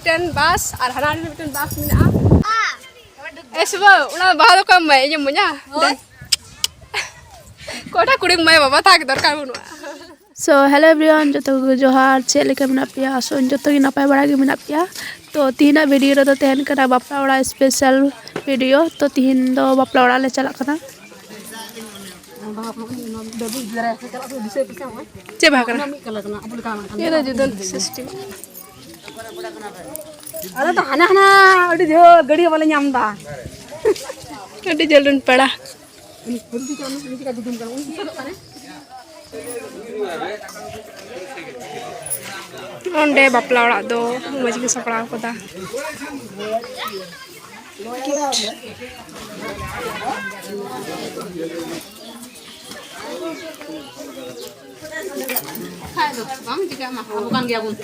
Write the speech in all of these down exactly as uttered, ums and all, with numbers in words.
ᱢᱤᱫᱴᱮᱱ ᱵᱟᱥ ᱟᱨ ᱦᱟᱱᱟ ᱨᱮ ᱢᱤᱫᱴᱮᱱ ᱵᱟᱥ ᱢᱮᱱᱟᱜᱼᱟ᱾ ᱮ ᱥᱩᱵᱷᱟ, ᱚᱱᱟ ᱵᱟᱦᱟ ᱫᱚ ᱚᱠᱚᱭ ᱮᱢᱟᱭᱟ? ᱤᱧᱮᱢ ᱮᱢᱟᱹᱧᱟ? ᱦᱳᱭ᱾ ᱚᱠᱚᱭᱴᱟᱜ ᱠᱩᱲᱤᱢ ᱮᱢᱟᱭᱟ ᱵᱟᱵᱟ? ᱛᱟᱦᱮᱸ ᱫᱚᱨᱠᱟᱨ ᱵᱟᱹᱱᱩᱜᱼᱟ᱾ So hello everyone, ᱡᱚᱛᱚ ᱠᱚᱜᱮ ᱡᱚᱦᱟᱨ᱾ ᱪᱮᱫ ᱞᱮᱠᱟ ᱢᱮᱱᱟᱜ ᱯᱮᱭᱟ? ᱟᱥᱚᱜ ᱟᱹᱧ ᱡᱚᱛᱚ ᱜᱮ ᱱᱟᱯᱟᱭ ᱵᱟᱲᱟ ᱜᱮ ᱢᱮᱱᱟᱜ ᱯᱮᱭᱟ᱾ ᱛᱚ ᱛᱤᱦᱤᱧᱟᱜ ᱵᱷᱤᱰᱤᱭᱳ ᱨᱮᱫᱚ ᱛᱟᱦᱮᱱ ᱠᱟᱱᱟ ᱵᱟᱯᱞᱟ ᱚᱲᱟᱜ ᱥᱯᱮᱥᱟᱞ ᱵᱷᱤᱰᱤᱭᱳ᱾ ᱛᱚ ᱛᱤᱦᱤᱧ ᱫᱚ ᱵᱟᱯᱞᱟ ᱚᱲᱟᱜ ᱞᱮ ᱪᱟᱞᱟᱜ ᱠᱟᱱᱟ᱾ ᱪᱮᱫ ᱵᱟᱦᱟ ᱠᱟᱱᱟ? ᱱᱤᱭᱟᱹ ᱫᱚ ᱡᱩᱫᱟᱹ ᱥᱤᱥᱴᱮᱢ᱾ ᱟᱞᱮ ᱫᱚ ᱦᱟᱱᱟ ᱦᱟᱱᱟ ᱟᱹᱰᱤ ᱡᱷᱟᱹᱞ ᱜᱟᱹᱰᱤ ᱦᱚᱸ ᱵᱟᱞᱮ ᱧᱟᱢ ᱮᱫᱟ᱾ ᱟᱹᱰᱤ ᱡᱷᱟᱹᱞ ᱨᱮᱱ ᱯᱮᱲᱟ᱾ ᱚᱸᱰᱮ ᱵᱟᱯᱞᱟ ᱚᱲᱟᱜ ᱫᱚ ᱢᱚᱡᱽ ᱜᱮ ᱥᱟᱯᱲᱟᱣ ᱠᱟᱫᱟ᱾ ᱠᱷᱟᱡ ᱫᱚ ᱵᱟᱝ ᱪᱤᱠᱟᱹᱜ ᱢᱟ, ᱟᱵᱚ ᱠᱟᱱ ᱜᱮᱭᱟᱵᱚᱱ᱾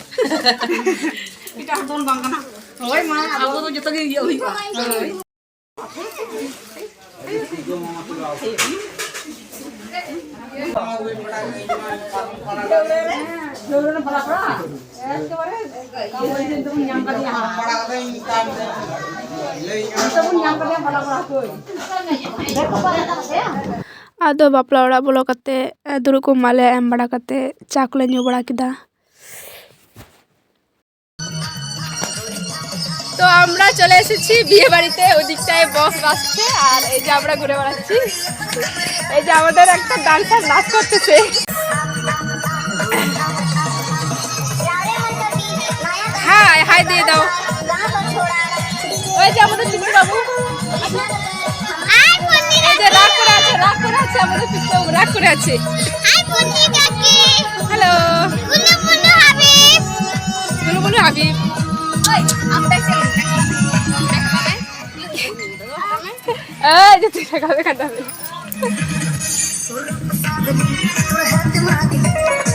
ᱮᱴᱟᱜ ᱦᱚᱲ ᱫᱚᱵᱚᱱ ᱵᱟᱝ ᱠᱟᱱᱟ᱾ ᱦᱳᱭ ᱢᱟ, ᱟᱵᱚ ᱫᱚ ᱡᱚᱛᱚ ᱜᱮ ᱤᱭᱟᱹ ᱦᱩᱭᱩᱜᱼᱟ᱾ ᱦᱳᱭ᱾ ᱟᱫᱚ ᱵᱟᱯᱞᱟ ᱚᱲᱟᱜ ᱵᱚᱞᱚ ᱠᱟᱛᱮ, ᱫᱩᱲᱩᱵ ᱠᱚ ᱢᱟᱞᱮ ᱮᱢ ᱵᱟᱲᱟ ᱠᱟᱛᱮ, ᱪᱟ ᱠᱚᱞᱮ ᱧᱩ ᱵᱟᱲᱟ ᱠᱮᱫᱟ᱾ তো আমরা চলে এসেছি বিয়ে বাড়িতে। ওদিকটায় বক্স বাজছে আর এই যে আমরা ঘুরে বেড়াচ্ছি। এই যে আমাদের একটা ডান্সার নাচ করতেছে। হাই, হাই দিয়ে দাও। ওই যে আমাদের পিন্টু বাবু। এই যে রাগ করে আছে, রাগ করে আছে আমাদের পিন্টু বাবু, রাগ করে আছে। হ্যালো। বুলু বুলু হাবিব। এই যে তুই দেখাবে কান্দাবে।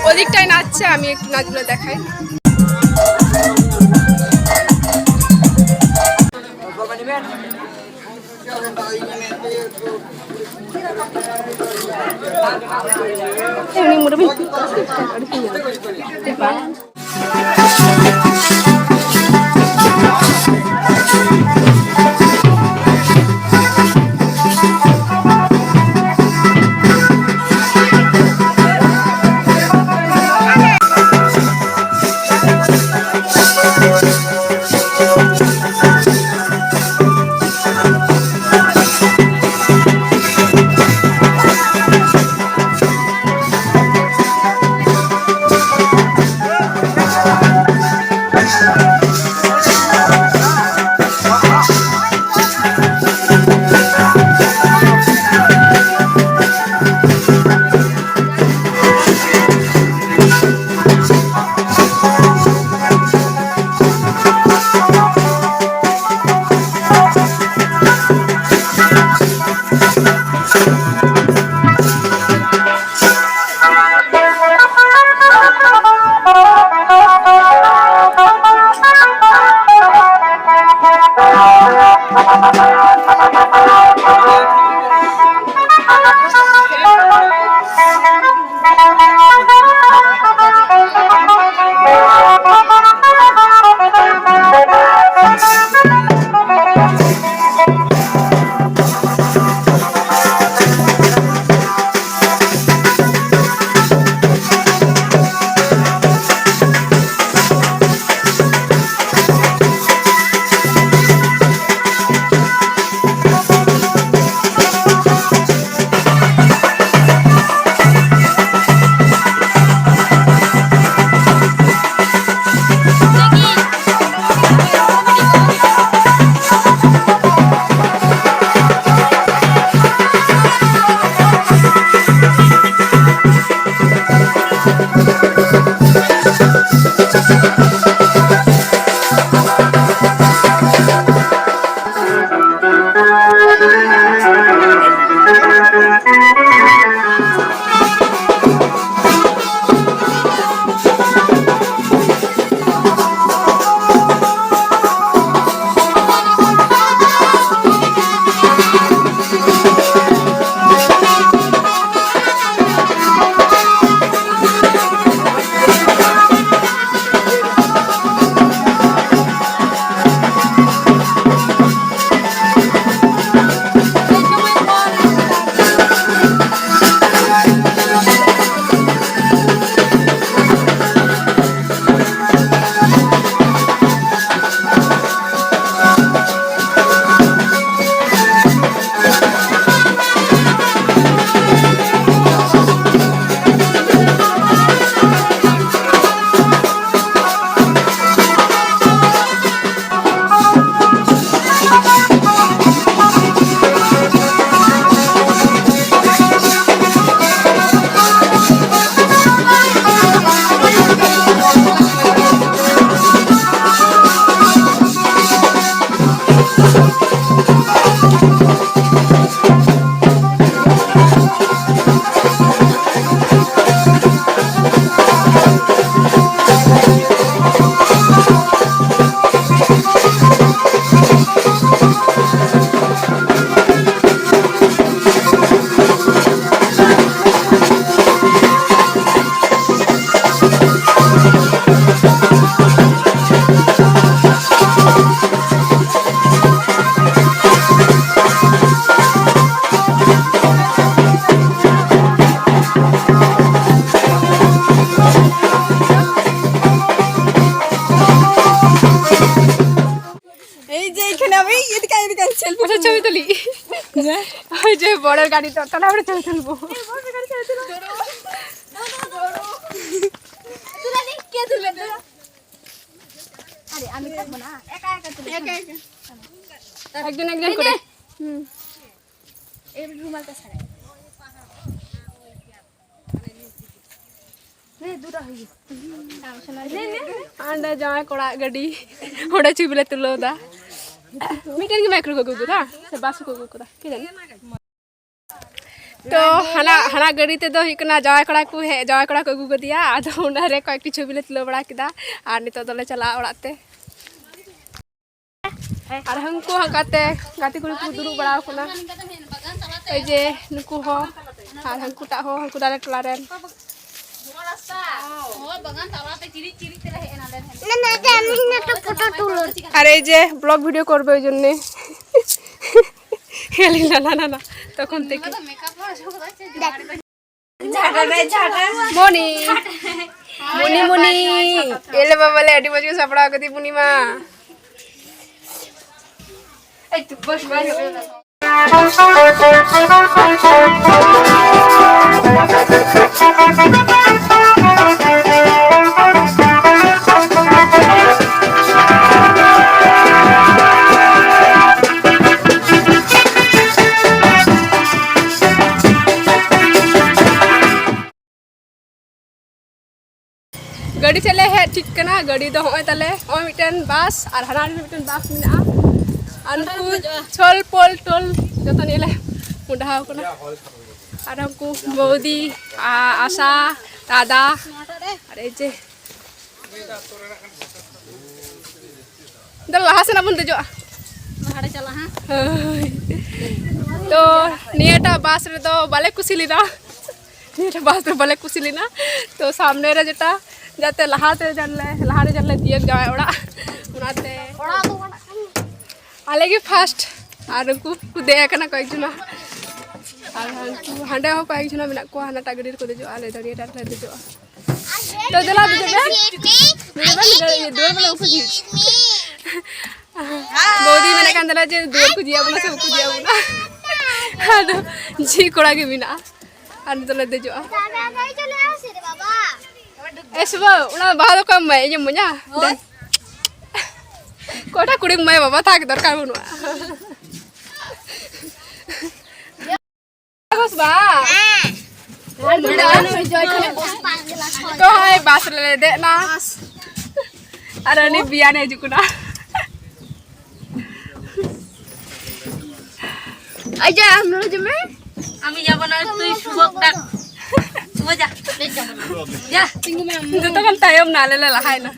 ওদিকটায় নাচছে, আমি একটু নাচগুলো দেখাই। ᱠᱟᱱᱟ ᱵᱷᱟᱭ, ᱤᱫᱤ ᱠᱟᱭ, ᱤᱫᱤ ᱠᱟᱭ, selfie ᱟᱪᱪᱷᱟ, ᱪᱷᱚᱵᱤ ᱛᱩᱞᱤ᱾ ᱦᱮᱸ᱾ ᱳᱭ ᱡᱮ ᱵᱚᱲᱚ ᱜᱟᱹᱰᱤ ᱫᱚ ᱛᱟᱦᱞᱮ ᱟᱵᱟᱨ ᱪᱷᱚᱵᱤ ᱛᱩᱞᱵᱚ᱾ ᱟᱨᱮ, আমি থাকবো না, একা একা তুলে। একা একা। একজন একজন করে। হুম। এই রুমালটা ছাড়াই। ᱦᱮᱸ, ᱫᱩᱨᱟ ᱦᱩᱭᱩᱜ᱾ ᱦᱟᱸᱰᱮ ᱡᱟᱶᱟᱭ ᱠᱚᱲᱟ ᱜᱟᱹᱰᱤ, ᱚᱸᱰᱮ ᱪᱷᱚᱵᱤ ᱞᱮ ᱛᱩᱞᱟᱹᱣ ᱫᱟ᱾ ᱢᱤᱫᱴᱮᱱ ᱜᱮ ᱢᱟᱭᱤᱠᱨᱳ ᱠᱚ ᱟᱹᱜᱩ ᱠᱟᱫᱟ, ᱥᱮ ᱵᱟᱥ ᱠᱚ ᱟᱹᱜᱩ ᱠᱟᱫᱟ, ᱠᱤ ᱡᱟᱱᱤ? ᱛᱚ ᱦᱟᱱᱟ, ᱦᱟᱱᱟ ᱜᱟᱹᱰᱤ ᱛᱮᱫᱚ ᱦᱩᱭᱩᱜ ᱠᱟᱱᱟ ᱡᱟᱶᱟᱭ ᱠᱚᱲᱟ ᱠᱚ ᱦᱮᱡ, ᱡᱟᱶᱟᱭ ᱠᱚᱲᱟ ᱠᱚ ᱟᱹᱜᱩ ᱠᱟᱫᱮᱭᱟ᱾ ᱟᱫᱚ ᱚᱱᱟ ᱨᱮ ᱠᱚᱭᱮᱠᱴᱤ ᱪᱷᱚᱵᱤ ᱞᱮ ᱛᱩᱞᱟᱹᱣ ᱵᱟᱲᱟ ᱠᱮᱫᱟ᱾ ᱟᱨ ᱱᱤᱛᱚᱜ ᱫᱚᱞᱮ ᱪᱟᱞᱟᱜᱼᱟ ᱚᱲᱟᱜ ᱛᱮ᱾ ᱟᱨ ᱦᱟᱹᱱᱠᱩ ᱦᱚᱸ ᱜᱟᱛᱮ, ᱜᱟᱛᱮ ᱠᱩᱲᱤ ᱠᱚ ᱫᱩᱲᱩᱵ ᱵᱟᱲᱟ ᱟᱠᱟᱱᱟ᱾ ᱳᱭ ᱡᱮ ᱱᱩᱠᱩ ᱦᱚᱸ, ᱟᱨ ᱦᱟᱹᱱᱠᱩᱴᱟᱜ ᱦᱚᱸ, ᱦᱟᱹᱱᱠᱩ ᱫᱟᱨᱮ ᱴᱚᱞᱟ ᱨᱮᱱ᱾ ᱟᱨ ᱮᱭ ᱡᱮ vlog video করবে ওই জন্যে। খেলি না, না, না, না, তখন থেকে। মনি, মনি, মনি। এলে বাবালে, ᱟᱹᱰᱤ ᱢᱚᱡᱽ ᱜᱮ ᱥᱟᱯᱲᱟᱣ ᱠᱟᱫᱮ ᱯᱩᱨᱱᱤᱢᱟ᱾ ᱜᱟᱹᱰᱤ ᱥᱮᱫ ᱞᱮ ᱦᱮᱡ ᱴᱷᱤᱠ ᱠᱟᱱᱟ᱾ ᱜᱟᱹᱰᱤ ᱫᱚ ᱦᱚᱸᱜᱼᱚᱭ ᱛᱟᱞᱮ, ᱦᱚᱸᱜᱼᱚᱭ ᱢᱤᱫᱴᱮᱱ ᱵᱟᱥ ᱟᱨ ᱦᱟᱱᱟ ᱨᱮ ᱢᱤᱫᱴᱮᱱ ᱵᱟᱥ ᱢᱮᱱᱟᱜᱼᱟ᱾ ᱟᱨ ᱱᱩᱠᱩ ᱪᱷᱚᱞ ᱯᱚᱞ ᱴᱚᱞ ᱡᱚᱛᱚ ᱱᱤᱭᱟᱹ ᱞᱮ ᱢᱚᱰᱦᱟᱣ ᱠᱟᱱᱟ᱾ ᱟᱨ ᱩᱱᱠᱩ ᱵᱟᱹᱣᱫᱤ, ᱟ-, ᱟᱥᱟ, ᱫᱟᱫᱟ, ᱟᱨ ᱮᱭ ᱡᱮ ᱫᱮᱞᱟ ᱞᱟᱦᱟ ᱥᱮᱱᱟᱜ ᱵᱚᱱ ᱫᱮᱡᱚᱜᱼᱟ᱾ ᱞᱟᱦᱟᱨᱮ ᱪᱟᱞᱟᱜ ᱦᱟᱸᱜ᱾ ᱦᱳᱭ᱾ ᱛᱚ ᱱᱤᱭᱟᱹᱴᱟᱜ ᱵᱟᱥ ᱨᱮᱫᱚ ᱵᱟᱞᱮ ᱠᱩᱥᱤ ᱞᱮᱫᱟ᱾ ᱱᱤᱭᱟᱹᱴᱟᱜ ᱵᱟᱥ ᱨᱮ ᱵᱟᱞᱮ ᱠᱩᱥᱤ ᱞᱮᱱᱟ᱾ ᱛᱚ ᱥᱟᱢᱱᱮ ᱨᱮ ᱡᱮᱴᱟ, ᱡᱟᱛᱮ ᱞᱟᱦᱟᱛᱮ ᱡᱟᱱᱞᱮ, ᱞᱟᱦᱟᱨᱮ ᱡᱟᱱᱞᱮ ᱫᱤᱭᱮ ᱡᱟᱶᱟᱭ ᱚᱲᱟᱜ, ᱚᱱᱟᱛᱮ ᱚᱲᱟᱜ ᱫᱚ ᱵᱟᱝ᱾ ᱟᱞᱮ ᱜᱮ first᱾ ᱟᱨ ᱩᱱᱠᱩ ᱠᱚ ᱫᱮᱡ ᱟᱠᱟᱱᱟ ᱠᱚᱭᱮᱠ ᱡᱚᱱᱟ᱾ ᱟᱨ ᱦᱟᱱᱠᱩ ᱦᱟᱸᱰᱮ ᱦᱚᱸ ᱠᱚᱭᱮᱠ ᱡᱚᱱᱟ ᱢᱮᱱᱟᱜ ᱠᱚᱣᱟ, ᱦᱟᱱᱟᱴᱟᱜ ᱜᱟᱹᱰᱤ ᱨᱮᱠᱚ ᱫᱮᱡᱚᱜᱼᱟ, ᱟᱞᱮ ᱫᱚ ᱱᱤᱭᱟᱹᱴᱟᱜ ᱨᱮᱞᱮ ᱫᱮᱡᱚᱜᱼᱟ᱾ ᱛᱚ ᱫᱮᱞᱟ ᱫᱮᱡᱚᱜ ᱢᱮ᱾ ᱫᱮᱡᱚᱜ ᱢᱮ, ᱫᱩᱣᱟᱹᱨ ᱵᱚᱞᱚ ᱩᱯᱚᱡᱤᱛ᱾ ᱵᱟᱹᱣᱫᱤ ᱢᱮᱱᱫᱟᱞᱮ ᱡᱮ ᱫᱩᱣᱟᱹᱨ ᱠᱚ ᱡᱤᱭᱟ ᱵᱚᱱᱟ ᱥᱮ ᱵᱟᱠᱚ ᱡᱤᱭᱟ ᱵᱚᱱᱟ᱾ ᱟᱫᱚ ᱡᱷᱤ ᱠᱚᱲᱟ ᱜᱮ ᱢᱮᱱᱟᱜᱼᱟ᱾ ᱟᱨ ᱱᱤᱛᱚᱜ ᱞᱮ ᱫᱮᱡᱚᱜᱼᱟ᱾ ᱮ ᱥᱮ ᱵᱟᱵᱟ, ᱚᱱᱟ ᱵᱟᱦᱟ ᱫᱚ ᱚᱠᱚᱭᱮᱢ ᱮᱢᱟᱭᱟ? ᱤᱧᱮᱢ ᱮᱢᱟᱹᱧᱟ? ᱦᱳᱭ᱾ ᱚᱠᱚᱭᱴᱟᱜ ᱠᱩᱲᱤᱢ ᱮᱢᱟᱭᱟ ᱵᱟᱵᱟ? ᱛᱷᱟᱠ ᱫᱚᱨᱠᱟᱨ ᱵᱟᱹᱱᱩᱜᱼᱟ᱾ ᱵᱟᱥ ᱵᱟ᱾ ᱦᱮᱸ᱾ ᱛᱚ ᱦᱳᱭ, ᱵᱟᱥ ᱨᱮᱞᱮ ᱫᱮᱡ ᱮᱱᱟ᱾ ᱟᱨ ᱩᱱᱤ ᱵᱤᱭᱟᱱᱮ ᱦᱤᱡᱩᱜ ᱠᱟᱱᱟ᱾ ᱟᱡᱟ, ᱟᱢ ᱱᱚᱰᱮ ᱡᱚᱢ ᱢᱮ᱾ আমি যাব না, তুই শুভক ডাক। ও যা। যা। ᱡᱚᱛᱚ ᱠᱷᱚᱱ ᱛᱟᱭᱚᱢ ᱱᱟ, ᱟᱞᱮ ᱞᱮ ᱞᱟᱦᱟᱭᱮᱱᱟ᱾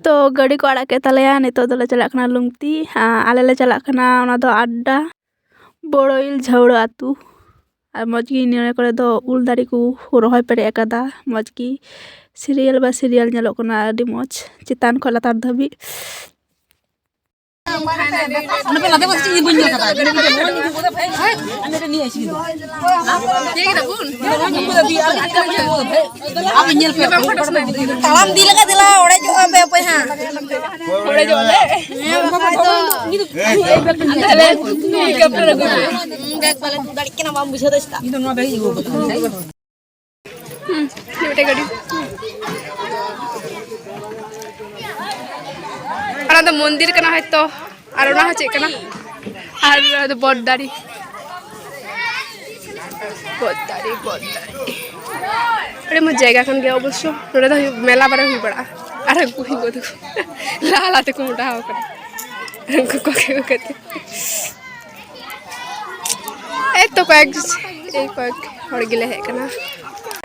ᱛᱚ ᱜᱟᱹᱰᱤ ᱠᱚ ᱟᱲᱟᱜ ᱠᱮᱫ ᱛᱟᱞᱮᱭᱟ᱾ ᱱᱤᱛᱚᱜ ᱫᱚᱞᱮ ᱪᱟᱞᱟᱜ ᱠᱟᱱᱟ ᱞᱩᱝᱛᱤ᱾ ᱟᱸ, ᱟᱞᱮ ᱞᱮ ᱪᱟᱞᱟᱜ ᱠᱟᱱᱟ ᱚᱱᱟ ᱫᱚ ᱟᱰᱰᱟ, ᱵᱚᱲᱚᱭᱤᱞ ᱡᱷᱟᱹᱣᱲᱟᱹ ᱟᱹᱛᱩ᱾ ᱟᱨ ᱢᱚᱡᱽ ᱜᱮ ᱱᱤᱭᱟᱹ ᱠᱚᱨᱮ ᱫᱚ ᱩᱞ ᱫᱟᱨᱮ ᱠᱚ ᱨᱚᱦᱚᱭ ᱯᱮᱨᱮᱡ ᱟᱠᱟᱫᱟ᱾ ᱢᱚᱡᱽ ᱜᱮ serial by serial ᱧᱮᱞᱚᱜ ᱠᱟᱱᱟ, ᱟᱹᱰᱤ ᱢᱚᱡᱽ ᱪᱮᱛᱟᱱ ᱠᱷᱚᱱ ᱞᱟᱛᱟᱨ ᱫᱷᱟᱹᱵᱤᱡ᱾ ᱚᱱᱟ ᱯᱮ ᱞᱟᱫᱮ ᱠᱚ ᱪᱮᱫ ᱜᱮ ᱵᱟᱹᱧ ᱧᱮᱞ ᱠᱟᱫᱟ᱾ ᱟᱢ ᱢᱤᱫᱴᱮᱱ ᱱᱤᱭᱟᱹ ᱟᱹᱥᱤ ᱠᱤᱫᱚ᱾ ᱟᱢ ᱧᱮᱞ ᱯᱮ᱾ ᱛᱟᱲᱟᱢ ᱤᱫᱤ ᱞᱮᱠᱟ ᱫᱮᱞᱟ, ᱚᱲᱮᱡᱚᱜᱼᱟ ᱯᱮ ᱚᱠᱚᱭ ᱦᱟᱸᱜ᱾ ᱚᱲᱮᱡᱚᱜᱼᱟ ᱞᱮ᱾ ᱦᱮᱸ, ᱵᱟᱠᱷᱟᱡ ᱫᱚ᱾ ᱛᱟᱦᱞᱮ ᱦᱮᱞᱤᱠᱚᱯᱴᱟᱨ ᱟᱹᱜᱩ ᱯᱮ᱾ ᱵᱮᱜᱽ ᱯᱟᱞᱮ ᱛᱩᱫ ᱫᱟᱲᱮᱜ ᱠᱟᱱᱟ, ᱵᱟᱢ ᱵᱩᱡᱷᱟᱹᱣ ᱫᱟ ᱪᱮᱫᱟᱜ? ᱤᱧ ᱫᱚ ᱱᱚᱣᱟ ᱵᱮᱜᱽ ᱤᱧ ᱟᱹᱜᱩ ᱠᱟᱫᱟ᱾ ᱦᱩᱸ, ᱢᱤᱫᱴᱮᱡ ᱜᱟᱹᱰᱤ᱾ ᱚᱱᱟ ᱫᱚ ᱢᱚᱱᱫᱤᱨ ᱠᱟᱱᱟ ᱦᱚᱭᱛᱚ, ᱟᱨ ᱚᱱᱟ ᱦᱚᱸ ᱪᱮᱫ ᱠᱟᱱᱟ? ᱟᱨ ᱚᱱᱟ ᱫᱚ ᱵᱚᱴ ᱫᱟᱨᱮ, ᱵᱚᱴ ᱫᱟᱨᱮ, ᱵᱚᱴ ᱫᱟᱨᱮ᱾ ᱟᱹᱰᱤ ᱢᱚᱡᱽ ᱡᱟᱭᱜᱟ ᱠᱟᱱ ᱜᱮᱭᱟ ᱚᱵᱚᱥᱥᱚ᱾ ᱱᱚᱰᱮ ᱫᱚ ᱦᱩᱭᱩᱜ, ᱢᱮᱞᱟ ᱵᱟᱨᱮ ᱦᱩᱭ ᱵᱟᱲᱟᱜᱼᱟ᱾ ᱟᱨ ᱩᱱᱠᱩ ᱦᱤᱝᱜᱚ ᱛᱟᱠᱚ ᱞᱟᱦᱟ ᱞᱟᱦᱟ ᱛᱮᱠᱚ ᱢᱚᱴᱟᱣ ᱟᱠᱟᱱᱟ᱾ ᱩᱱᱠᱩ ᱠᱚᱜᱮ ᱠᱚ ᱜᱟᱛᱮ᱾ ᱮᱭ ᱛᱚ ᱠᱚᱭᱮᱠ, ᱮᱭ ᱠᱚᱭᱮᱠ ᱦᱚᱲ ᱜᱮᱞᱮ ᱦᱮᱡ ᱟᱠᱟᱱᱟ᱾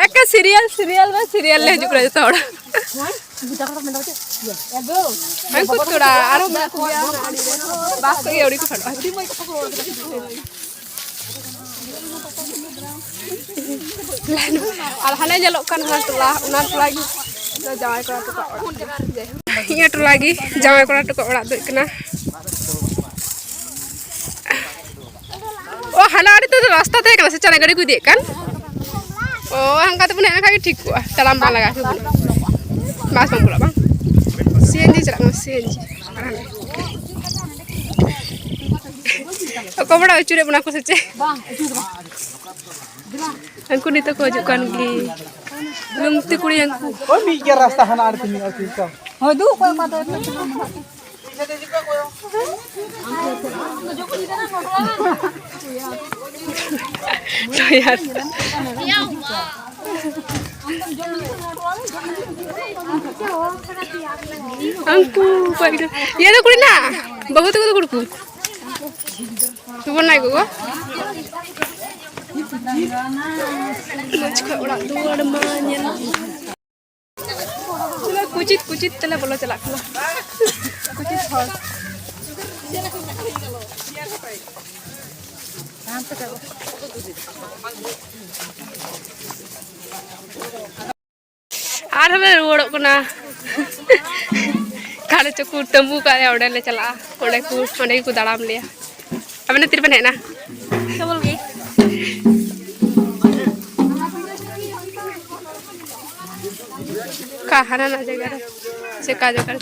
ᱮᱠᱟ serial, serial ᱵᱟ serial ᱞᱮ ᱦᱤᱡᱩᱜ ᱠᱟᱱᱟ ᱡᱚᱛᱚ ᱦᱚᱲ᱾ ᱦᱟᱹᱱᱠᱩ ᱛᱷᱚᱲᱟ ᱟᱨᱦᱚᱸ ᱢᱮᱱᱟᱜ ᱠᱚᱜᱮᱭᱟ᱾ ᱵᱟᱥ ᱠᱚ ᱜᱮ ᱟᱹᱣᱲᱤ ᱠᱚ ᱯᱷᱮᱰᱚᱜᱼᱟ᱾ ᱟᱨ ᱦᱟᱱᱮ ᱧᱮᱞᱚᱜ ᱠᱟᱱ ᱦᱟᱱᱟ ᱴᱚᱞᱟ, ᱚᱱᱟ ᱴᱚᱞᱟ ᱜᱮ ᱡᱟᱶᱟᱭ ᱠᱚᱲᱟ ᱛᱟᱠᱚ ᱚᱲᱟᱜ ᱠᱟᱱᱟ᱾ ᱡᱟᱭᱦᱳᱠ, ᱤᱧᱟᱹᱜ ᱴᱚᱞᱟ ᱜᱮ ᱡᱟᱶᱟᱭ ᱠᱚᱲᱟ ᱛᱟᱠᱚ ᱚᱲᱟᱜ ᱫᱚ ᱦᱩᱭᱩᱜ ᱠᱟᱱᱟ᱾ ᱚ, ᱦᱟᱱᱟ ᱟᱲᱮ ᱛᱮᱫᱚ ᱨᱟᱥᱛᱟ ᱛᱟᱦᱮᱸ ᱠᱟᱱᱟ ᱥᱮ ᱪᱟᱞᱟᱜ ᱜᱟᱹᱰᱤ ᱠᱚ ᱤᱫᱤᱭᱮᱫ ᱠᱟᱱ? ᱚ, ᱦᱟᱱᱠᱟ ᱛᱮᱵᱚᱱ ᱦᱮᱡ ᱞᱮᱱᱠᱷᱟᱱ ᱜᱮ ᱴᱷᱤᱠ ᱠᱚᱜᱼᱟ, ᱛᱟᱲᱟᱢ ᱵᱟᱝ ᱞᱟᱜᱟᱜᱼᱟ᱾ ᱵᱟᱥ ᱵᱟᱝ ᱵᱚᱞᱚᱜᱼᱟ ᱵᱟᱝ? ᱥᱤ ᱮᱱ ᱡᱤ ᱪᱟᱞᱟᱜ ᱠᱟᱱᱟ, ᱥᱤ ᱮᱱ ᱡᱤ᱾ ᱚᱠᱚᱭ ᱵᱟᱲᱟ ᱟᱹᱪᱩᱨᱮᱫ ᱵᱚᱱᱟ ᱠᱚ ᱥᱮ ᱪᱮᱫ? ᱩᱱᱠᱩ ᱱᱤᱛᱚᱜ ᱠᱚ ᱦᱤᱡᱩᱜ ᱠᱟᱱ ᱜᱮ᱾ ᱞᱩᱝᱛᱤ ᱠᱩᱲᱤ ᱦᱟᱹᱱᱠᱩ᱾ ᱳᱭ ᱢᱤᱫ ᱜᱮ ᱨᱟᱥᱛᱟ ᱦᱟᱱᱟ ᱟᱲᱮ ᱛᱮ ᱢᱤᱫ ᱟᱹᱛᱩ ᱛᱟᱢ᱾ ᱦᱳᱭ, ᱫᱩ ᱚᱠᱚᱭ ᱚᱠᱟ ᱫᱚ᱾ ᱛᱚᱭᱟᱨ᱾ ᱩᱱᱠᱩ ᱠᱚᱲᱟ ᱜᱤᱫᱽᱨᱟᱹ᱾ ᱤᱭᱟᱹ ᱫᱚ ᱠᱩᱲᱤ ᱱᱟ᱾ ᱵᱟᱹᱦᱩ ᱛᱟᱠᱚ ᱫᱚ ᱠᱩᱲᱠᱩ᱾ ᱥᱩᱵᱚᱨᱱᱟ ᱜᱚᱜᱚ᱾ ᱢᱚᱡᱽ ᱠᱷᱚᱡ ᱚᱲᱟᱜ ᱫᱩᱣᱟᱹᱨ ᱢᱟ ᱧᱮᱞ᱾ ᱠᱩᱪᱤᱛ ᱠᱩᱪᱤᱛ ᱛᱮᱞᱮ ᱵᱚᱞᱚ ᱪᱟᱞᱟᱜ ᱠᱟᱱᱟ᱾ ᱠᱩᱪᱤᱛ ᱦᱚᱲ᱾ ᱟᱨᱦᱚᱸ ᱞᱮ ᱨᱩᱣᱟᱹᱲᱚᱜ ᱠᱟᱱᱟ᱾ ᱚᱠᱟ ᱨᱮᱪᱚ ᱠᱚ ᱛᱟᱹᱢᱵᱩ ᱠᱟᱜ ᱞᱮᱭᱟ, ᱚᱸᱰᱮ ᱞᱮ ᱪᱟᱞᱟᱜᱼᱟ᱾ ᱚᱸᱰᱮ ᱠᱚ, ᱚᱸᱰᱮ ᱜᱮᱠᱚ ᱫᱟᱬᱟᱱ ᱞᱮᱭᱟ᱾ ᱟᱵᱮᱱ ᱫᱚ ᱛᱤᱨᱮᱵᱮᱱ ᱦᱮᱡ ᱮᱱᱟ? ᱠᱮᱵᱚᱞ ᱜᱮ᱾ ᱚᱠᱟ ᱦᱟᱱᱟ ᱱᱟ ᱡᱟᱭᱜᱟ ᱨᱮ ᱥᱮ ᱚᱠᱟ ᱡᱟᱭᱜᱟ ᱨᱮ?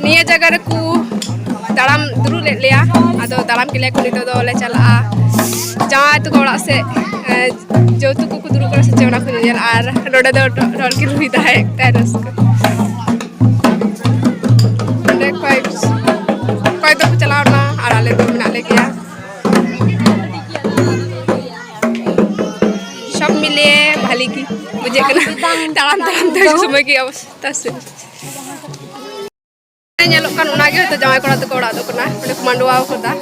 ᱱᱤᱭᱟᱹ ᱡᱟᱭᱜᱟ ᱨᱮᱠᱚ ᱫᱟᱬᱟᱱ ᱫᱩᱲᱩᱵ ᱞᱮᱫ ᱞᱮᱭᱟ᱾ ᱟᱫᱚ ᱫᱟᱬᱟᱱ ᱠᱮᱫ ᱞᱮᱭᱟ ᱠᱚ, ᱱᱤᱛᱚᱜ ᱫᱚᱞᱮ ᱪᱟᱞᱟᱜᱼᱟ᱾ ᱡᱟᱶᱟᱭ ᱛᱟᱠᱚ ᱚᱲᱟᱜ ᱥᱮᱫ, ᱮ, ᱡᱚᱛᱚ ᱠᱚᱠᱚ ᱫᱩᱲᱩᱵ ᱠᱟᱱᱟ ᱥᱮ ᱪᱮᱫ, ᱚᱱᱟ ᱠᱚ ᱧᱮᱧᱮᱞ᱾ ᱟᱨ ᱱᱚᱰᱮ ᱫᱚ ᱨᱚᱲ ᱠᱤᱱ ᱦᱩᱭ ᱫᱟ, ᱮᱠᱴᱟ ᱨᱟᱹᱥᱠᱟᱹ᱾ ᱚᱸᱰᱮ ᱚᱠᱚᱭ, ᱚᱠᱚᱭ ᱫᱚᱠᱚ ᱪᱟᱞᱟᱣ ᱮᱱᱟ ᱟᱨ ᱟᱞᱮ ᱫᱚ ᱢᱮᱱᱟᱜ ᱞᱮ ᱜᱮᱭᱟ᱾ ᱥᱚᱵ ᱢᱤᱞᱮ ᱵᱷᱟᱞᱤ ᱜᱮ ᱵᱩᱡᱷᱟᱹᱜ ᱠᱟᱱᱟ᱾ ᱛᱟᱲᱟᱢ ᱛᱟᱲᱟᱢ ᱛᱮ ᱥᱚᱢᱚᱭ ᱜᱮ ᱚᱵᱚᱥᱛᱟ ᱥᱮ᱾ ᱧᱮᱞᱚᱜ ᱠᱟᱱ ᱚᱱᱟᱜᱮ ᱦᱚᱭᱛᱳ ᱡᱟᱶᱟᱭ ᱠᱚᱲᱟ ᱛᱟᱠᱚ ᱚᱲᱟᱜ ᱫᱚ ᱠᱟᱱᱟ, ᱚᱸᱰᱮ ᱠᱚ ᱢᱟᱰᱣᱟ ᱠᱟᱫᱟ᱾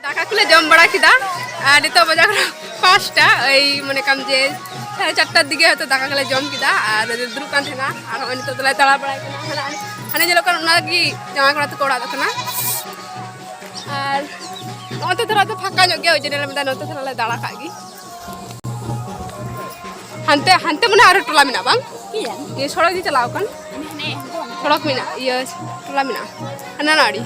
ᱫᱟᱠᱟ ᱠᱚᱞᱮ ᱡᱚᱢ ᱵᱟᱲᱟ ᱠᱮᱫᱟ ᱟᱨ ᱱᱤᱛᱚᱜ ᱵᱟᱡᱟᱣ ᱠᱟᱱᱟ ᱯᱟᱸᱪᱴᱟ, ᱳᱭ ᱢᱚᱱᱮ ᱠᱟᱢ ᱡᱮ ᱥᱟᱲᱮ ᱪᱟᱨᱴᱟᱨ ᱫᱤᱠᱮ ᱦᱚᱭᱛᱳ ᱫᱟᱠᱟ ᱠᱚᱞᱮ ᱡᱚᱢ ᱠᱮᱫᱟ ᱟᱨ ᱫᱩᱲᱩᱵ ᱠᱟᱱ ᱛᱟᱦᱮᱱᱟ᱾ ᱟᱨ ᱦᱚᱸᱜᱼᱚᱭ ᱱᱤᱛᱚᱜ ᱫᱚᱞᱮ ᱫᱟᱬᱟ ᱵᱟᱲᱟᱭ ᱠᱟᱱᱟ᱾ ᱦᱟᱱᱟ, ᱦᱟᱱᱮ ᱧᱮᱞᱚᱜ ᱠᱟᱱ ᱚᱱᱟᱜᱮ ᱡᱟᱶᱟᱭ ᱠᱚᱲᱟ ᱛᱟᱠᱚ ᱚᱲᱟᱜ ᱫᱚ ᱠᱟᱱᱟ᱾ ᱟᱨ ᱱᱚᱛᱮ ᱫᱷᱟᱨᱟ ᱫᱚ ᱯᱷᱟᱸᱠᱟ ᱧᱚᱜ ᱜᱮᱭᱟ, ᱳᱭ ᱡᱚᱱᱱᱚ ᱞᱮ ᱢᱮᱱᱫᱟ ᱱᱚᱛᱮ ᱫᱷᱟᱨᱟ ᱞᱮ ᱫᱟᱬᱟ ᱠᱟᱜ ᱜᱮ᱾ ᱦᱟᱱᱛᱮ, ᱦᱟᱱᱛᱮ ᱢᱚᱱᱮ ᱦᱚᱭ ᱟᱨᱚ ᱴᱚᱞᱟ ᱢᱮᱱᱟᱜᱼᱟ ᱵᱟᱝ? ᱤᱭᱟᱹ ᱥᱚᱲᱚᱠ ᱜᱮ ᱪᱟᱞᱟᱣ ᱟᱠᱟᱱ᱾ ᱥᱚᱲᱚᱠ ᱢᱮᱱᱟᱜᱼᱟ, ᱤᱭᱟᱹ ᱴᱚᱞᱟ ᱢᱮᱱᱟᱜᱼᱟ ᱦᱟᱱᱟ ᱱᱟ ᱟᱲᱮ᱾